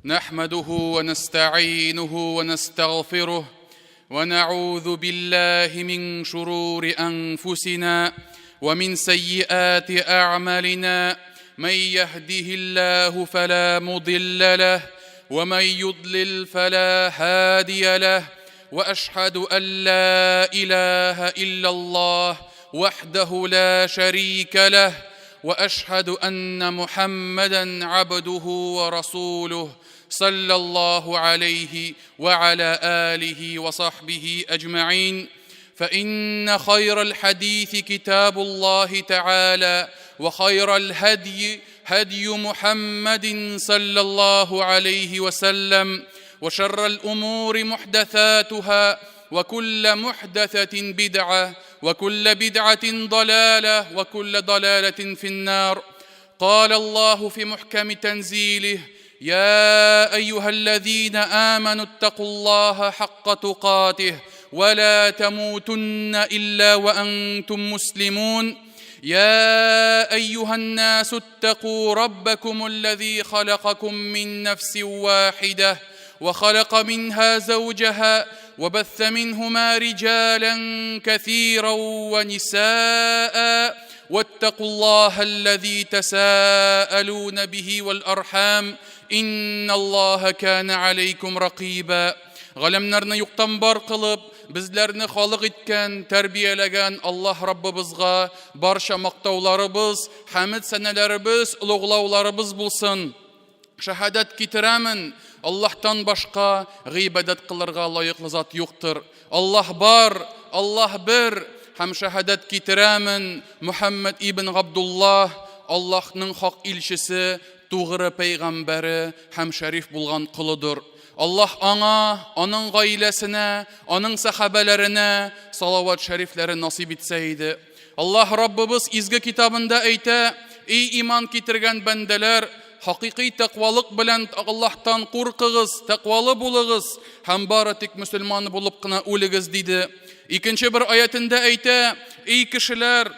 نحمده ونستعينه ونستغفره ونعوذ بالله من شرور أنفسنا ومن سيئات أعمالنا من يهده الله فلا مضل له ومن يضلل فلا هادي له واشهد ان لا اله الا الله وحده لا شريك له واشهد ان محمدا عبده ورسوله صلى الله عليه وعلى اله وصحبه اجمعين فان خير الحديث كتاب الله تعالى وخير الهدي هدي محمد صلى الله عليه وسلم وشر الامور محدثاتها وكل محدثه بدعه وكل بدعه ضلاله وكل ضلاله في النار قال الله في محكم تنزيله يا ايها الذين امنوا اتقوا الله حق تقاته ولا تموتن الا وانتم مسلمون يا ايها الناس اتقوا ربكم الذي خلقكم من نفس واحده وخلق منها زوجها وبث منهما رجالا كثيرا ونساء واتقوا الله الذي تساءلون به والارحام ان الله كان عليكم رقيبا Галәмнәрне юктан бар кылып, безләрне халык иткән, тәрбияләгән Аллаһ Раббыбызга барча мактауларыбыз, хәмед сәнәләребез, олуглауларыбыз булсын. Шәһадәт китерәмен, Аллаһтан башка гыйбадәт кылырга лаеклы зат юктыр. Аллаһ бар, Аллаһ бер, һәм шәһадәт китерәмен, Мөхәммәд ибн Габдуллаһ, Аллаһның хак илчесе, тугры пәйгамбәре һәм шәриф булган колыдыр. Аллаһ аңа, аның гаиләсенә, аның сәхабәләренә салават шәрифләре насыйп итсә иде. Аллаһ Раббыбыз изге китабында әйтә, Эй иман китергән бәндәләр, хакыйкый тәкъвалык белән Аллаһтан куркыгыз, тәкъвалы булыгыз һәм бары тик мөселман булып кына үлегез, диде. Икенче бер аятендә әйтә, Эй кешеләр,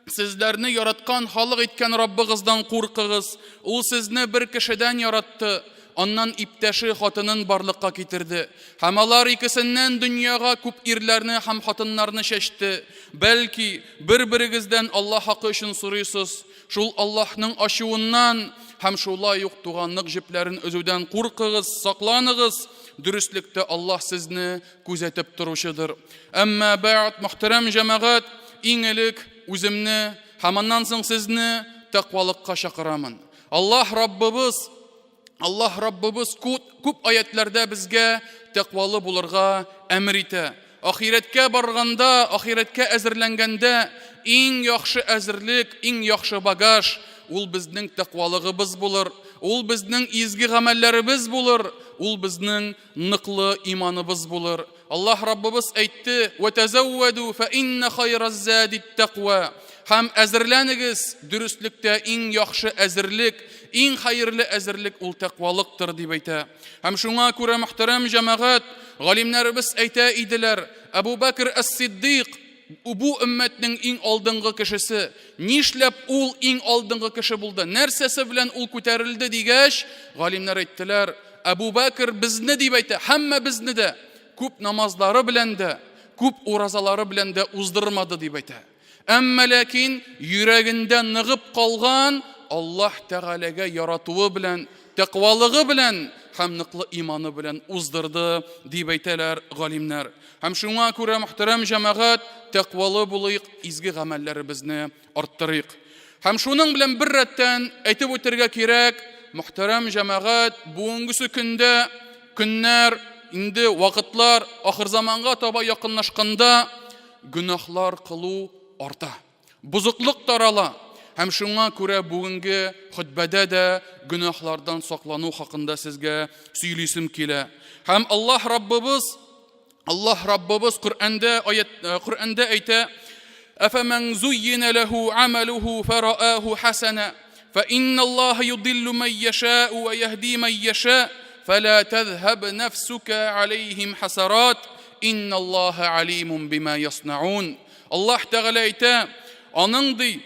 сезләрне яраткан халык иткән Раббыгыздан куркыгыз. Ул сезне бер кешедән яратты, аннан иптәше хатынын барлыкка китерде. Һәм алар икесеннән дөньяга күп ирләрне һәм хатыннарны чәчте. Бәлки, бер-берегездән Аллаһ хакы өчен сорыйсыз, шул Аллаһның ачуыннан һәм шулай ук туганлык җепләрен өзүдән куркыгыз, сакланыгыз, дөреслектә Аллаһ сезне күзәтеп торучыдыр. Әмма бәгъд, мөхтәрәм җәмәгать, иң элек үземне һәм аннан соң сезне тәкъвалыкка чакырамын. Аллаһ Раббыбыз Аллаһ Раббыбыз күп, күп аятләрдә безгә тәкъвалы булырга әмер итә. Ахирәткә барганда, ахирәткә әзерләнгәндә иң яхшы әзерлек, иң яхшы багаж ул безнең тәкъвалыгыбыз булыр, ул безнең изге гамәлләребез булыр, ул безнең ныклы иманыбыз булыр. Аллаһ Раббыбыз әйтте: "Ва тазавваду фа инна хайраз зади тәкъва". Һәм әзерләнегез, дөреслектә иң яхшы әзерлек, иң хәерле әзерлек ул тәкъвалыктыр дип әйтә. Һәм шуңа күрә мөхтәрәм җәмәгать, галимнәребез әйтә иделәр, Әбу Бәкр әс-Сиддыйк бу өммәтнең иң алдынгы кешесе. Нишләп ул иң алдынгы кеше булды? Нәрсәсе белән ул күтәрелде дигәч, галимнәр әйттеләр, Әбу Бәкер безне дип әйтә, һәммәбезне дә күп намазлары белән дә, күп уразалары белән дә уздырмады дип әйтә. Әмма ләкин йөрәгендә ныгып калган Аллаһ Тәгаләгә яратуы белән, тәкъвалыгы белән һәм ныклы иманы белән уздырды дип әйтәләр галимнәр. Һәм шуңа күрә, мөхтәрәм җәмәгать, тәкъвалы булыйк, изге гамәлләребезне арттырыйк. Һәм шуның белән бер рәттән әйтеп үтәргә кирәк, мөхтәрәм җәмәгать, бүгенгесе көндә көннәр, инде вакытлар ахырзаманга таба якынлашканда гөнаһлар кылу арта. Бозыклык тарала. Һәм шуңа күрә бүгенге хөтбәдә дә гөнаһлардан саклану хакында сезгә сөйлисем килә. Һәм Аллаһ Раббыбыз Аллаһ Раббыбыз Коръәндә аят э, Коръәндә әйтә: "Афаман зуйина лаху амалуху фарааху хасана, фа инналлаһа юдиллу ман яша'у ва яһди ман яша, фала тазхаб нафсука алейхим хасарат, инналлаһа алимун бима яснаун". Аллаһ Тәгалә әйтә: "Аның ди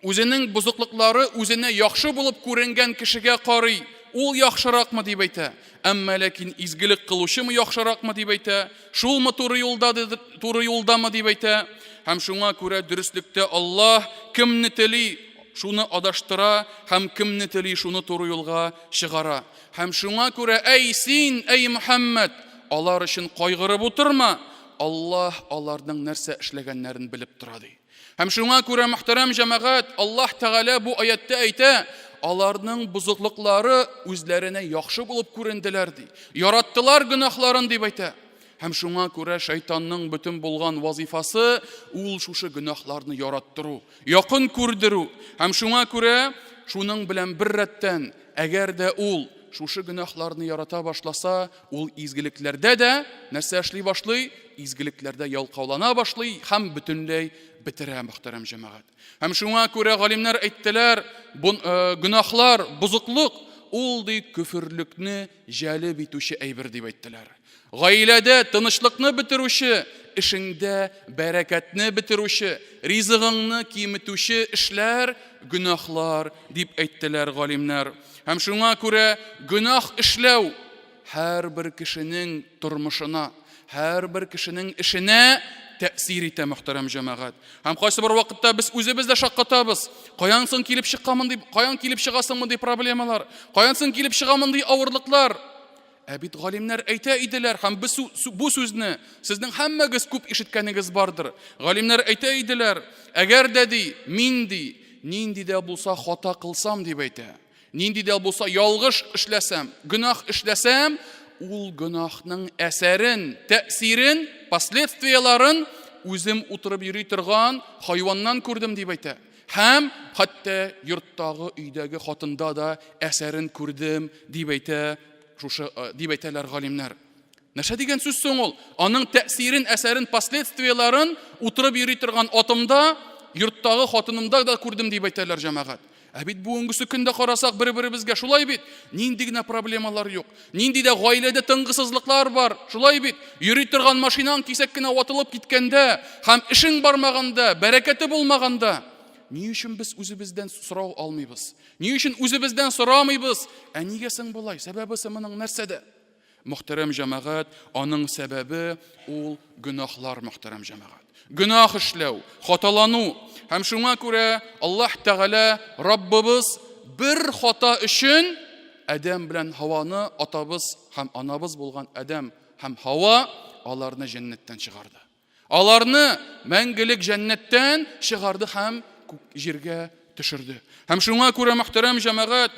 Үзенең бозыклыклары үзенә яхшы булып күренгән кешегә карый. Ул яхшыракмы дип әйтә. Әмма ләкин изгелек кылучымы яхшыракмы дип әйтә. Шулмы туры юлда туры юлдамы дип әйтә. Һәм шуңа күрә дөреслектә Аллаһ кемне тели, шуны адаштыра һәм кемне тели, шуны туры юлга чыгара. Һәм шуңа күрә, әй син, әй Мөхәммәд, алар өчен кайгырып утырма, Аллаһ аларның нәрсә эшләгәннәрен белеп тора, ди. Һәм шуңа күрә, мөхтәрәм җәмәгать, Аллаһ Тәгалә бу аяттә әйтә, аларның бозыклыклары үзләренә яхшы булып күренделәр, ди. Яраттылар гөнаһларын, дип әйтә. Һәм шуңа күрә шайтанның бөтен булган вазифасы ул шушы гөнаһларны яраттыру, якын күрдерү. Һәм шуңа күрә шуның белән бер рәттән, әгәр дә ул шушы гөнаһларны ярата башласа, ул изгелекләрдә дә нәрсә эшли башлый? Изгелекләрдә ялкаулана башлый һәм бөтенләй бетерә, мөхтәрәм җәмәгать. Һәм шуңа күрә галимнәр әйттеләр, гөнаһлар, бозыклык, ул ди көферлекне җәлеп итүче әйбер дип әйттеләр. Гаиләдә тынычлыкны бетерүче, эшеңдә бәрәкәтне бетерүче, ризыгыңны киметүче эшләр, гөнаһлар дип әйттеләр галимнәр. Һәм шуңа күрә гөнаһ эшләү һәрбер кешенең тормышына, һәрбер кешенең эшенә тәэсир итә, мөхтәрәм җәмәгать. Һәм кайсы бер вакытта без үзебез дә шаккатабыз. Каян соң килеп чыккан мондый, каян килеп чыга соң мондый проблемалар? Каян соң килеп чыга мондый авырлыклар? Ә бит галимнәр әйтә иделәр, һәм без бу сүзне сезнең һәммәгез күп ишеткәнегез бардыр. Галимнәр әйтә иделәр, әгәр дә ди, мин ди, нинди дә булса хата кылсам дип әйтә. Нинди дә булса ялгыш эшләсәм, гөнаһ эшләсәм, ул гөнаһның әсәрен, тәэсирен, последствияләрен үзем утырып йөри торган хайваннан күрдем дип әйтә. Һәм хәтта йорттагы, өйдәге хатында да әсәрен күрдем дип әйтә, шушы э, дип әйтәләр галимнәр. Нәрсә дигән сүз соң ул? Аның тәэсирен, әсәрен, последствияләрен утырып йөри торган атымда, йорттагы хатынымда да күрдем дип әйтәләр җәмәгать. Ә бит бүгенгесе көндә карасак бер-беребезгә шулай бит, нинди генә проблемалар юк, нинди дә гаиләдә тынгысызлыклар бар, шулай бит. Йөри торган машинаң кисәк кенә ватылып киткәндә һәм эшең бармаганда, бәрәкәте булмаганда, ни өчен без үзебездән сорау алмыйбыз? Ни өчен үзебездән сорамыйбыз? Ә нигә соң болай? Сәбәбе соң моның нәрсәдә? Мөхтәрәм җәмәгать, аның сәбәбе ул гөнаһлар, мөхтәрәм җәмәгать. Гөнаһ эшләү, хаталану. Һәм шуңа күрә Аллаһ Тәгалә Раббыбыз бер хата өчен Адәм белән Һаваны, атабыз һәм анабыз булган Адәм һәм Һава, аларны җәннәттән чыгарды. Аларны мәңгелек җәннәттән чыгарды һәм җиргә төшерде. Һәм шуңа күрә, мөхтәрәм җәмәгать,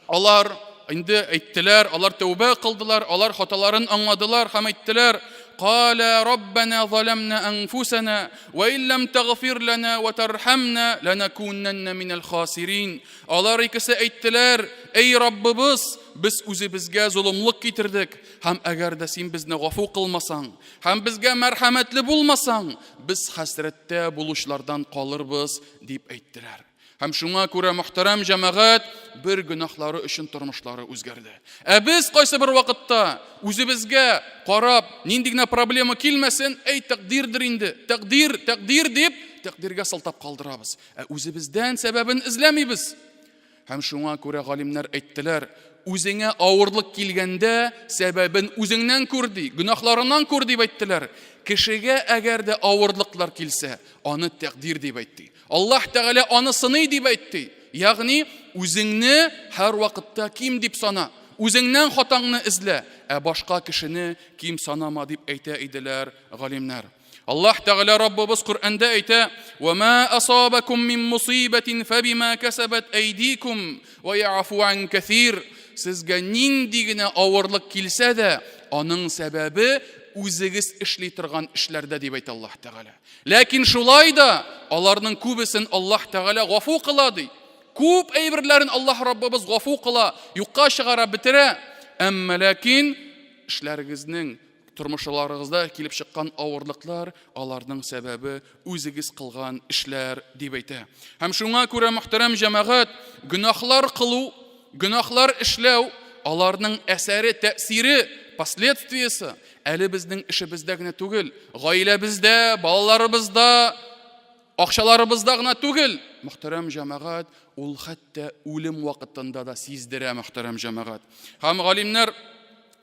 алар инде әйттеләр, алар тәүбә кылдылар, алар хаталарын аңладылар һәм әйттеләр, Каля Раббана заламна анфусана ва иллам тагфир лана ва тархамна ланакунанна минал хасирин. Алар икесе әйттеләр, Эй Раббыбыз, без үзебезгә золымлык китердек, һәм әгәр дә син безне гафу кылмасаң, һәм безгә мәрхәмәтле булмасаң, без хәсрәттә булучылардан калырбыз, дип әйттеләр. Һәм шуңа күрә, мөхтәрәм җәмәгать, бер гөнаһлары өчен тормышлары үзгәрде. Ә без кайсы бер вакытта үзебезгә карап, нинди генә проблема килмәсен, әй, тәкъдирдер инде, тәкъдир, тәкъдир дип, тәкъдиргә сылтап калдырабыз. Ә үзебездән сәбәбен эзләмибез. Һәм шуңа күрә галимнәр әйттеләр, үзеңә авырлык килгәндә, сәбәбен үзеңнән күр ди, гөнаһларыңнан күр дип әйттеләр. Кешегә әгәр дә авырлыклар килсә, аны тәкъдир дип әйтте. Аллаһ Тәгалә аны сыный дип әйтте. Ягъни, үзеңне һәрвакытта ким дип сана, үзеңнән хатаңны эзлә, ә башка кешене ким санама дип әйтә иделәр галимнәр. Аллаһ Тәгалә Раббыбыз Коръәндә әйтә: "Ва ма асабакум мин мусибатин фабима касабат айдикум ва яфу ан кәсир". Сезгә нинди генә авырлык килсә дә, аның сәбәбе үзегез эшли торган эшләрдә дип әйтә Аллаһ Тәгалә. Ләкин шулай да аларның күбесен Аллаһ Тәгалә гафу кыла ди. Күп әйберләрен Аллаһ Раббыбыз гафу кыла, юкка чыгара, бетерә. Әмма ләкин эшләрегезнең, тормышларыгызда килеп чыккан авырлыклар, аларның сәбәбе үзегез кылган эшләр дип әйтә. Һәм шуңа күрә, мөхтәрәм җәмәгать, гөнаһлар кылу, гөнаһлар эшләү, аларның әсәре, тәэсире, последствиясе әле безнең эшебездә генә түгел, гаиләбездә, балаларыбызда, Акчаларыбызда гына түгел, мөхтәрәм җәмәгать, ул хәтта үлем вакытында да сиздерә, мөхтәрәм җәмәгать. Һәм галимнәр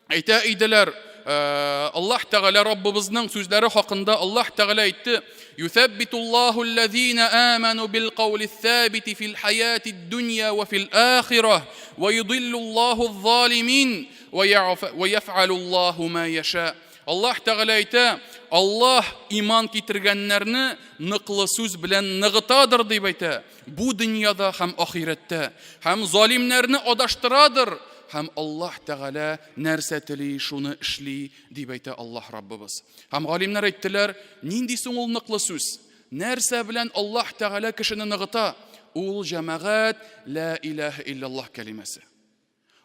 әйтә иделәр, Аллаһ Тәгалә Раббыбызның сүзләре хакында Аллаһ Тәгалә әйтте: "Юсаббитуллаһу аллазина аману бил каули сабити фил хаяти дөнья ва фил ахира ва юдиллуллаһу залимин ва яф'алуллаһу ма яша". Аллаһ Тәгалә әйтә, Аллаһ иман китергәннәрне ныклы сүз белән ныгытадыр дип әйтә. Бу дөньяда һәм ахирәттә. Һәм залимнәрне адаштырадыр. Һәм Аллаһ Тәгалә нәрсә тели, шуны эшли, дип әйтә Аллаһ Раббыбыз. Һәм галимнәр әйттеләр, нинди соң ул ныклы сүз? Нәрсә белән Аллаһ Тәгалә кешене ныгыта? Ул җәмәгать лә илаһә илляллаһ кәлимәсе.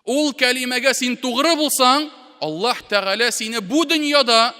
Ул кәлимәгә син тугры булсаң, Аллаһ Тәгалә сине бу дөньяда,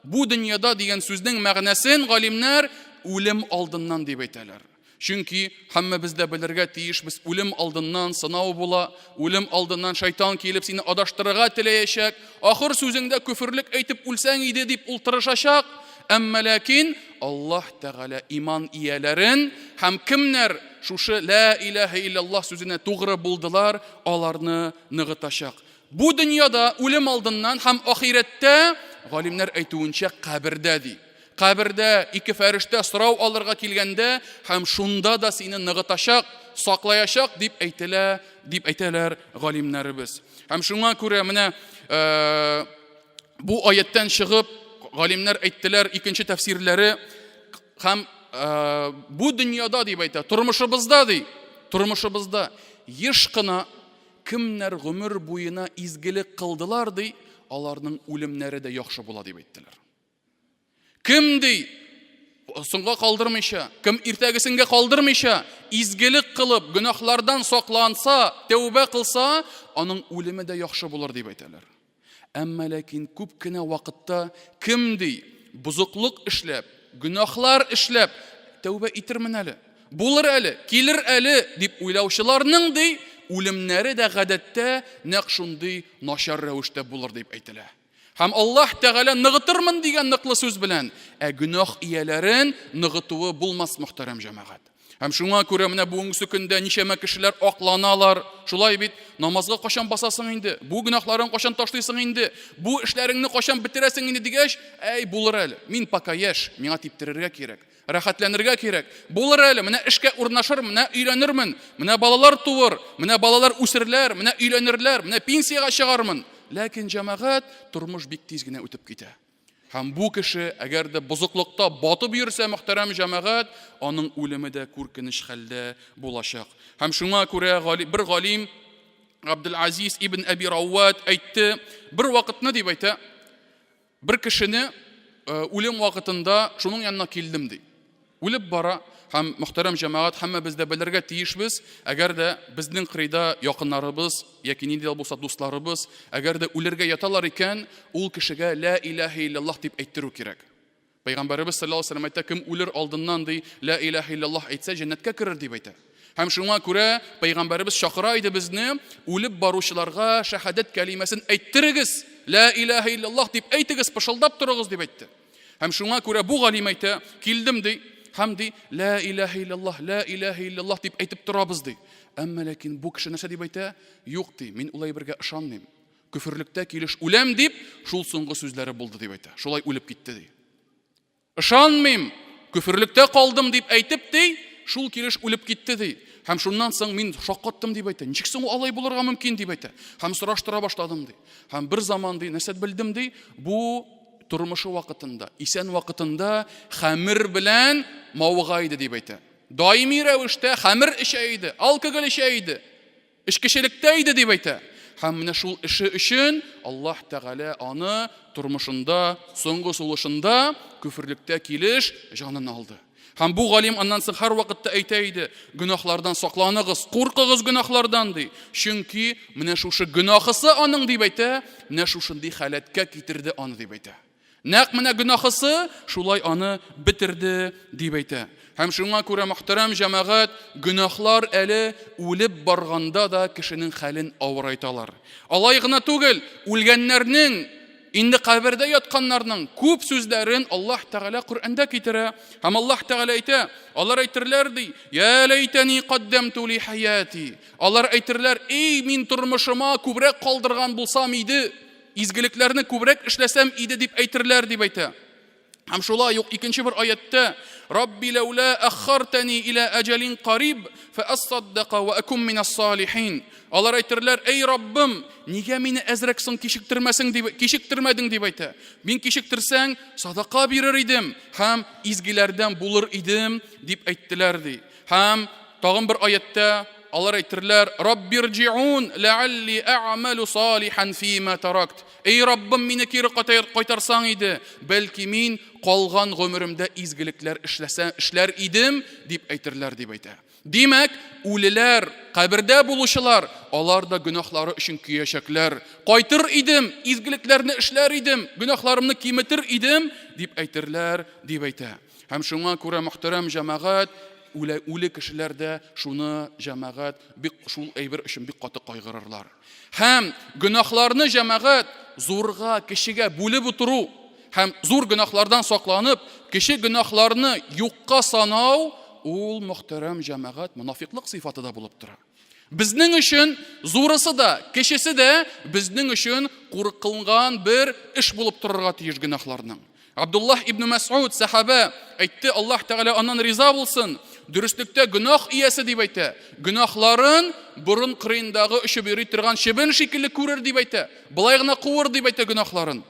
бу дөньяда дигән сүзнең мәгънәсен галимнәр үлем алдыннан дип әйтәләр. Чөнки һәммәбез дә белергә тиешбез, үлем алдыннан сынау була, үлем алдыннан шайтан килеп сине адаштырырга теләячәк, ахыр сүзеңдә көферлек әйтеп үлсәң иде дип ул тырышачак. Әмма ләкин Аллаһ Тәгалә иман ияләрен һәм кемнәр шушы лә иләһә илляллаһ сүзенә тугры булдылар, аларны ныгытачак. Бу дөньяда үлем алдыннан һәм ахирәттә, галимнәр әйтүенчә, кабердә ди. Кабердә ике фәрештә сорау алырга килгәндә һәм шунда да сине ныгытачак, саклаячак дип әйтелә, дип әйтәләр галимнәребез. Һәм шуңа күрә менә бу аяттән чыгып, галимнәр әйттеләр икенче тәфсирләре һәм бу дөньяда дип әйтә, тормышыбызда ди, тормышыбызда еш кына кемнәр гомер буена изгелек кылдылар ди, аларның үлемнәре дә яхшы була дип әйттеләр. Кем ди, соңга калдырмыйча, кем иртәгесенгә калдырмыйча, изгелек кылып, гөнаһлардан сакланса, тәүбә кылса, аның үлеме дә яхшы булыр дип әйтәләр. Әмма ләкин күп кенә вакытта кем ди, бозыклык эшләп, гөнаһлар эшләп, тәүбә итермен әле, булыр әле, килер әле дип уйлаучыларның ди, үлемнәре дә гадәттә нәкъ шундый начар рәвештә булыр дип әйтелә. Һәм Аллаһ Тәгалә ныгытырмын дигән ныклы сүз белән, ә гөнаһ ияләрен ныгытуы булмас, мөхтәрәм җәмәгать. Һәм шуңа күрә менә бүгенге көндә ничәмә кешеләр акланалар. Шулай бит, намазга кайчан басасың инде? Бу гөнаһларын кайчан ташлыйсың инде? Бу эшләреңне кайчан бетерәсең инде дигәч, әй, булыр әле. Мин пока яшь, миңа типтерергә кирәк. Рәхәтләнергә кирәк. Булыр әле, менә эшкә урнашыр, менә өйләнермен, менә балалар туыр, менә балалар үсерләр, менә өйләнерләр, менә пенсиягә чыгармын. Ләкин җәмәгать, тормыш бик тиз генә үтеп китә. Һәм бу кеше, әгәр дә бозыклыкта батып йөрсә, мөхтәрәм җәмәгать, аның үлеме дә күркенеч хәлдә булачак. Һәм шуңа күрә бер галим Абдул-Азиз ибн Әби Равват әйтте, бер вакытны дип әйтә, Бер кешене үлем вакытында шуның янына килдем ди. Үлеп бара һәм мөхтәрәм җәмәгать һәммәбез дә белергә тиешбез, әгәр дә безнең кырыйда якыннарыбыз яки нинди дә булса дусларыбыз, әгәр дә үлергә яталар икән, ул кешегә лә илаһә илляллаһ дип әйттерү кирәк. Пәйгамбәребез саллаллаһу алейһи ва сәлләм әйтә, кем үлер алдыннан ди, лә илаһә илляллаһ әйтсә, җәннәткә керер дип әйтә. Һәм шуңа күрә пәйгамбәребез чакыра иде безне, үлеп баручыларга шәһадәт кәлимәсен әйттерегез, лә илаһә илляллаһ дип әйтегез, пышылдап торыгыз дип әйтте. Һәм шуңа күрә бу галим әйтә, килдем ди, һәм ди, лә илаһә илляллаһ, лә илаһә илляллаһ дип әйтеп торабыз ди. Әмма ләкин бу кеше нәрсә дип әйтә? Юк ди, мин ул әйбергә ышанмыйм. Көферлектә килеш үләм дип, шул соңгы сүзләре булды дип әйтә. Шулай үлеп китте ди. Ышанмыйм, көферлектә калдым дип әйтеп ди, шул килеш үлеп китте ди. Һәм шуннан соң мин шаккаттым дип әйтә. Ничек соң ул алай булырга мөмкин дип әйтә. Һәм сораштыра башладым ди. Һәм бер заман ди, нәрсә белдем ди, бу тормышы вакытында, исән вакытында хәмер белән мавыга иде дип әйтә. Даими рәвештә хәмер эчә иде, алкоголь эчә иде. Эчкечелектә иде дип әйтә. Һәм менә шул эше өчен Аллаһ Тәгалә аны тормышында, соңгы сулышында көферлектә килеш җанын алды. Һәм бу галим аннан соң һәрвакытта әйтә иде, гөнаһлардан сакланыгыз, куркыгыз гөнаһлардан ди. Чөнки менә шушы гөнаһысы аның дип әйтә, менә шушындый халәткә китерде аны дип әйтә. Нәкъ менә гөнаһысы шулай аны бетерде, дип әйтә. Һәм шуңа күрә, мөхтәрәм җәмәгать, гөнаһлар әле үлеп барганда да кешенең хәлен авырайталар. Алай гына түгел, үлгәннәрнең Инде кабердә ятканнарның күп сүзләрен Аллаһ Тәгалә Коръәндә китерә. Һәм Аллаһ Тәгалә әйтә, алар әйтерләр ди, "Я ләйтәни каддәмту ли хаяти". Алар әйтерләр, "Эй, мин тормышыма күбрәк калдырган булсам иде, изгелекләрне күбрәк эшләсәм иде" дип әйтерләр дип әйтә. Һәм шулай ук икенче бер аяттә Рабби ләүлә әххартани иля әҗәлин кариб фә ассаддака ва акум минас салихин. Алар әйтерләр, әй Раббым, нигә мине әзрәк соң кичектермәсең дип, кичектермәдең дип әйтә. Мин кичектерсәң, садака бирер идем һәм изгеләрдән булыр идем дип әйттеләр ди. Һәм тагын бер аяттә алар әйтерләр, Раббирҗиун ләалли әгъмәлу салихан фима таракт. Эй Раббым, мине кире кайтарсаң иде, бәлки мин калган гомеремдә изгелекләр эшләсә, эшләр идем, дип әйтерләр, дип әйтә. Димәк, үлеләр, кабердә булучылар, алар да гөнаһлары өчен көячәкләр. Кайтыр идем, изгелекләрне эшләр идем, гөнаһларымны киметер идем, дип әйтерләр, дип әйтә. Һәм шуңа күрә, мөхтәрәм җәмәгать, үле, үле кешеләр дә шуны җәмәгать бик шул әйбер өчен бик каты кайгырырлар. Һәм гөнаһларны җәмәгать зурга, кечегә бүлеп утыру һәм зур гөнаһлардан сакланып, кече гөнаһларны юкка санау, ул мөхтәрәм җәмәгать монафиклык сыйфаты да булып тора. Безнең өчен зурысы да, кечесе дә безнең өчен куркылган бер эш булып торырга тиеш гөнаһларның. Абдуллаһ ибн Мәс'уд сәхабә әйтте, Аллаһ Тәгалә аннан риза булсын, дөреслектә гөнаһ иясе дип әйтә. Гөнаһларын борын кырыендагы очып йөри торган чебен шикелле күрер дип әйтә. Болай гына куыр дип әйтә гөнаһларын.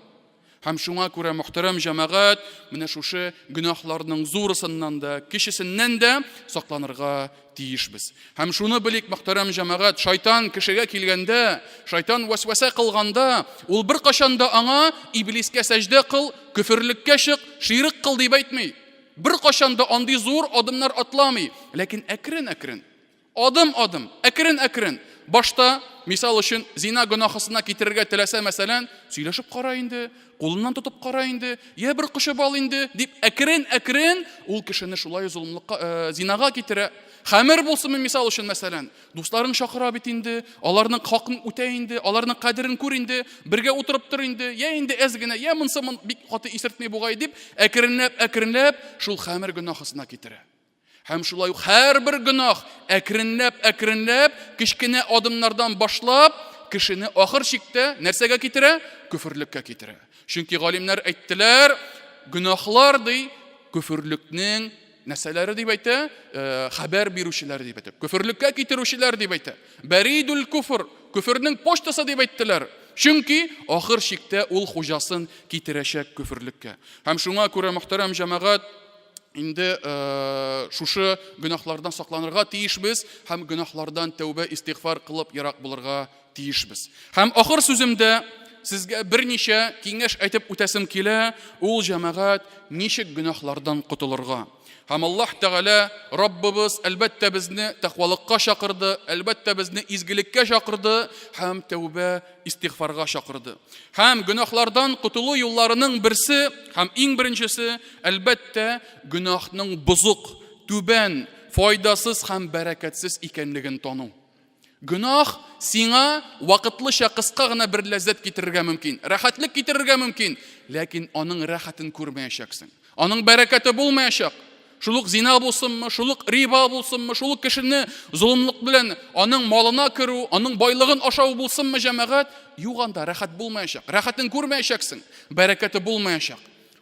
Һәм шуңа күрә, мөхтәрәм җәмәгать, менә шушы гөнаһларның зурысыннан да, кечесеннән дә сакланырга тиешбез. Һәм шуны белик, мөхтәрәм җәмәгать, шайтан кешегә килгәндә, шайтан вәсвәсә кылганда, ул беркайчан да аңа иблискә сәҗдә кыл, көферлеккә чык, ширек кыл дип әйтми. Беркайчан да андый зур адымнар атламый, ләкин әкрен-әкрен, адым-адым, әкрен-әкрен. Башта, мисал өчен, зина гөнаһысына китерергә теләсә, мәсәлән, сөйләшеп кара инде, кулыннан тотып кара инде, я бер кочып ал инде, дип әкрен-әкрен ул кешене шулай золымлыкка, э, зинага китерә. Хәмер булсынмы, мисал өчен, мәсәлән, дусларың чакыра бит инде, аларның хакын үтә инде, аларның кадерен күр инде, бергә утырып тор инде, я инде әз генә, я монсы бик каты исертми бугай дип, әкренләп-әкренләп шул хәмер гөнаһысына китерә. Һәм шулай ук һәрбер гөнаһ әкренләп-әкренләп, кечкенә адымнардан башлап, кешене ахыр чиктә нәрсәгә китерә? Көферлеккә китерә. Чөнки галимнәр әйттеләр, гөнаһлар ди, көферлекнең нәрсәләре дип әйтә, э, хәбәр бирүчеләр дип әйтә. Көферлеккә китерүчеләр дип әйтә. Бәридул куфр, көфернең почтасы дип әйттеләр. Чөнки ахыр чиктә ул хуҗасын китерәчәк көферлеккә. Һәм шуңа күрә, мөхтәрәм җәмәгать, инде э, шушы гөнаһлардан сакланырга тиешбез һәм гөнаһлардан тәүбә истигъфар кылып ерак булырга тиешбез. Һәм ахыр сүземдә сезгә берничә киңәш әйтеп үтәсем килә, ул җәмәгать ничек гөнаһлардан котылырга. Һәм Аллаһ Тәгалә Раббыбыз әлбәттә безне тәкъвалыкка чакырды, әлбәттә безне изгелеккә чакырды һәм тәүбә истигъфарга чакырды. Һәм гөнаһлардан котылу юлларының берсе һәм иң беренчесе, әлбәттә, гөнаһның бозык, түбән, файдасыз һәм бәрәкәтсез икәнлеген тану. Гөнаһ сиңа вакытлыча кыска гына бер ләззәт китерергә мөмкин, рәхәтлек китерергә мөмкин, ләкин аның рәхәтен күрмәячәксең. Аның бәрәкәте булмаячак. Шул ук зина булсынмы, шул ук риба булсынмы, шул ук кешене золымлык белән аның малына керү, аның байлыгын ашау булсынмы, җәмәгать, юк анда рәхәт булмаячак. Рәхәтен күрмәячәксең, бәрәкәте булмаячак.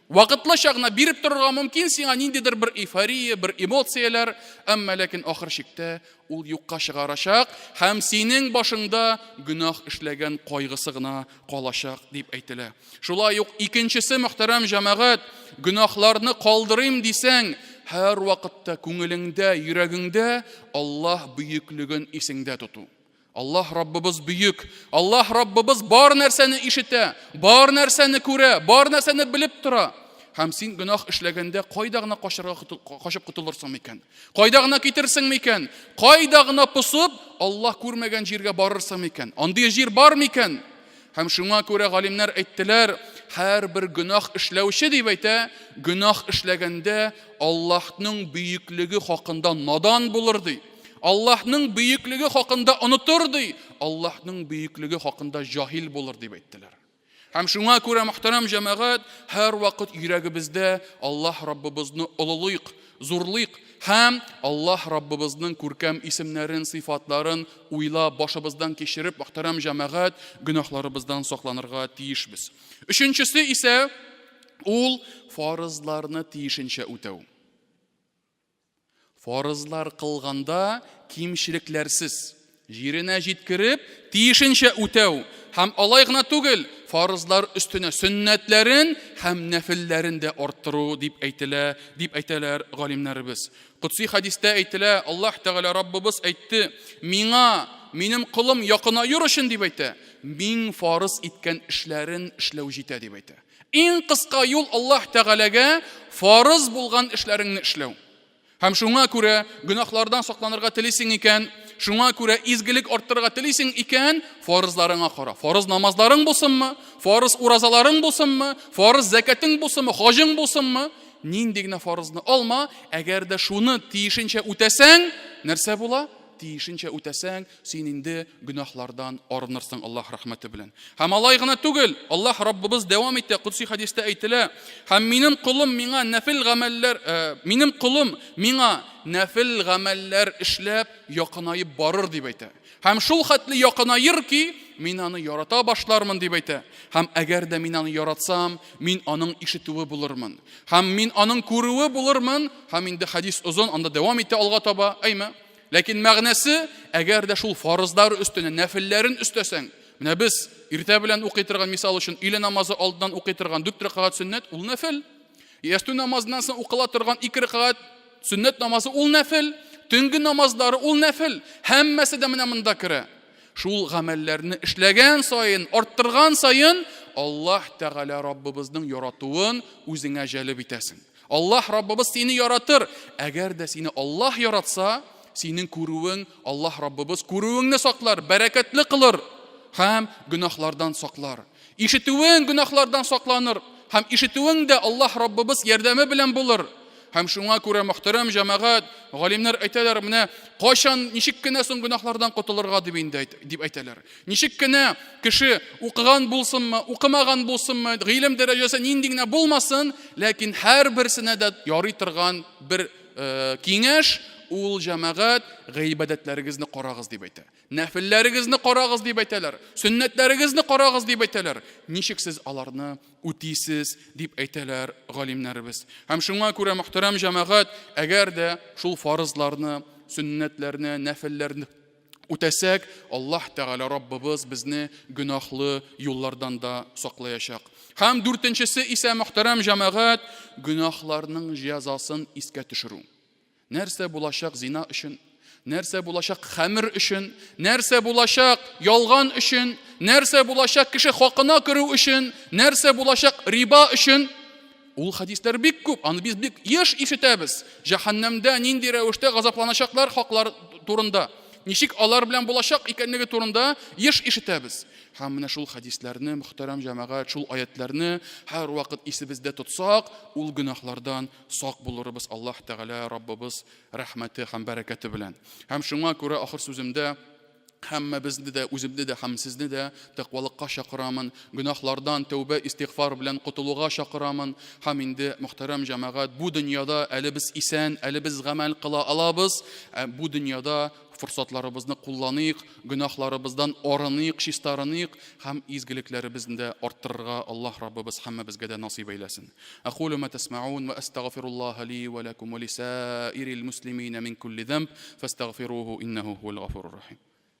Вакытлыча гына биреп торырга мөмкин сиңа ниндидер бер эйфория, бер эмоцияләр, әмма ләкин ахыр чиктә ул юкка чыгарачак һәм синең башыңда гөнаһ эшләгән кайгысы гына калачак дип әйтелә. Шулай ук икенчесе, мөхтәрәм җәмәгать, гөнаһларны калдырыйм дисәң, һәр вакытта күңелеңдә, йөрәгеңдә Аллаһ бөеклеген исеңдә тоту. Аллаһ Раббыбыз бөек. Аллаһ Раббыбыз бар нәрсәне ишетә, бар нәрсәне күрә, бар нәрсәне белеп тора. Һәм син гөнаһ эшләгәндә кайда гына качырга качып котылырсың микән? Кайда гына китерсең микән? Кайда гына посып, Аллаһ күрмәгән җиргә барырсың микән? Андый җир бар микән? Һәм шуңа күрә галимнәр әйттеләр, һәрбер гөнаһ эшләүче дип әйтә, гөнаһ эшләгәндә Аллаһның бөеклеге хакында надан булыр ди. Аллаһның бөеклеге хакында онытыр ди, Аллаһның бөеклеге хакында җаһил булыр дип әйттеләр. Һәм шуңа күрә, мөхтәрәм җәмәгать, һәрвакыт йөрәгебездә Аллаһ Раббыбызны олылыйк, зурлыйк һәм Аллаһ Раббыбызның күркәм исемнәрен, сыйфатларын уйлап, башыбыздан кичереп, мөхтәрәм җәмәгать, гөнаһларыбыздан сакланырга тиешбез. Өченчесе исә ул фарызларны тиешенчә үтәү. Фарызлар кылганда кимчелекләрсез, җиренә җиткереп, тиешенчә үтәү һәм алай гына түгел, фарызлар өстенә сөннәтләрен һәм нәфелләрен дә арттыру дип әйтелә, дип әйтәләр галимнәребез. Котси хәдистә әйтелә, Аллаһ Тәгалә Раббыбыз әйтте, миңа, минем колым якынаер өчен дип әйтә, мин фарыз иткән эшләрен эшләү җитә дип әйтә. Иң кыска юл Аллаһ Тәгаләгә фарыз булган эшләреңне эшләү. Һәм шуңа күрә гөнаһлардан сакланырга телисең икән, шуңа күрә изгелек арттырырга телисең икән, фарызларыңа кара. Фарыз намазларың булсынмы, фарыз уразаларың булсынмы, фарыз зәкәтең булсынмы, хаҗың булсынмы, нинди генә фарызны алма, әгәр дә шуны тиешенчә үтәсәң, нәрсә була? Тиешенчә үтәсәң, син инде гөнаһлардан арынырсың Аллаһ рәхмәте белән. Һәм алай гына түгел, Аллаһ Раббыбыз дәвам итә, Кудси хәдистә әйтелә, һәм минем колым миңа нәфил гамәлләр, э, минем колым миңа нәфил гамәлләр эшләп якынаеп барыр дип әйтә. Һәм шул хәтле якынаер ки, мин аны ярата башлармын дип әйтә. Һәм әгәр дә мин аны яратсам, мин аның ишетүе булырмын. Һәм мин аның күрүе булырмын. Һәм инде хәдис озын, анда дәвам итә алга таба, әйме? Ләкин мәгънәсе, әгәр дә шул фарызлар өстенә нәфелләрен өстәсәң, менә без иртә белән укый торган, мисал өчен, өйлә намазы алдыннан укый торган дүрт рәкәгать сөннәт, ул нәфел. Ястү намазыннан соң укыла торган ике рәкәгать сөннәт намазы, ул нәфел. Төнге намазлары, ул нәфел. Һәммәсе дә менә монда керә. Шул гамәлләрне эшләгән саен, арттырган саен, Аллаһ Тәгалә Раббыбызның яратуын үзеңә җәлеп итәсең. Аллаһ Раббыбыз сине яратыр. Әгәр дә сине Аллаһ яратса, синең күрүең Аллаһ Раббыбыз күрүеңне саклар, бәрәкәтле кылыр һәм гөнаһлардан саклар. Ишетүең гөнаһлардан сакланыр һәм ишетүең дә Аллаһ Раббыбыз ярдәме белән булыр. Һәм шуңа күрә, мөхтәрәм җәмәгать, галимнәр әйтәләр, менә кайчан, ничек кенә соң гөнаһлардан котылырга дип инде дип әйтәләр. Ничек кенә кеше укыган булсынмы, укымаган булсынмы, гыйлем дәрәҗәсе нинди генә булмасын, ләкин һәрберсенә дә ярый торган бер э, киңәш, ул җәмәгать гыйбадәтләрегезне карагыз дип әйтә. Нәфелләрегезне карагыз дип әйтәләр. Сөннәтләрегезне карагыз дип әйтәләр. Ничек сез аларны үтисез дип әйтәләр галимнәребез. Һәм шуңа күрә мөхтәрәм җәмәгать, әгәр дә шул фарызларны, сөннәтләрне, нәфелләрне үтәсәк, Аллаһ Тәгалә Раббыбыз безне гөнаһлы юллардан да саклаячак. Һәм дүртенчесе исә, мөхтәрәм җәмәгать, гөнаһларның җәзасын искә төшерү. Нәрсә булачак зина өчен? Нәрсә булачак хәмер өчен? Нәрсә булачак ялган өчен? Нәрсә булачак кеше хакына керү өчен? Нәрсә булачак риба өчен? Ул хәдисләр бик күп, аны без бик еш ишетәбез. Җәһәннәмдә нинди рәвештә газапланачаклар хаклар турында, ничек алар белән булачак икәнлеге турында еш ишетәбез. Һәм менә шул хәдисләрне, мөхтәрәм җәмәгать, шул аятларны һәрвакыт исебездә тотсак, ул гөнаһлардан сак булырбыз Аллаһ Тәгалә Раббыбыз рәхмәте һәм бәрәкәте белән. Һәм шуңа күрә ахыр сүземдә Һәммәбезне дә, үземне дә һәм сезне дә тәкъвалыкка чакырамын, гөнаһлардан тәүбә истигъфар белән котылуга чакырамын. Һәм инде, мөхтәрәм җәмәгать, бу дөньяда әле без исән, әле без гамәл кыла алабыз, ә бу дөньяда форсатларыбызны кулланыйк, гөнаһларыбыздан арыныйк, чистарыныйк һәм изгелекләребезне дә арттырырга Аллаһ Раббыбыз һәммәбезгә дә насыйп әйләсен. Әкулу ма тәсмәун вә әстәгъфируллаһа ли вә ләкум вә лисаирил муслимина мин кулли зәмб фәстәгъфируху иннәһу һуәл гафурур рахим.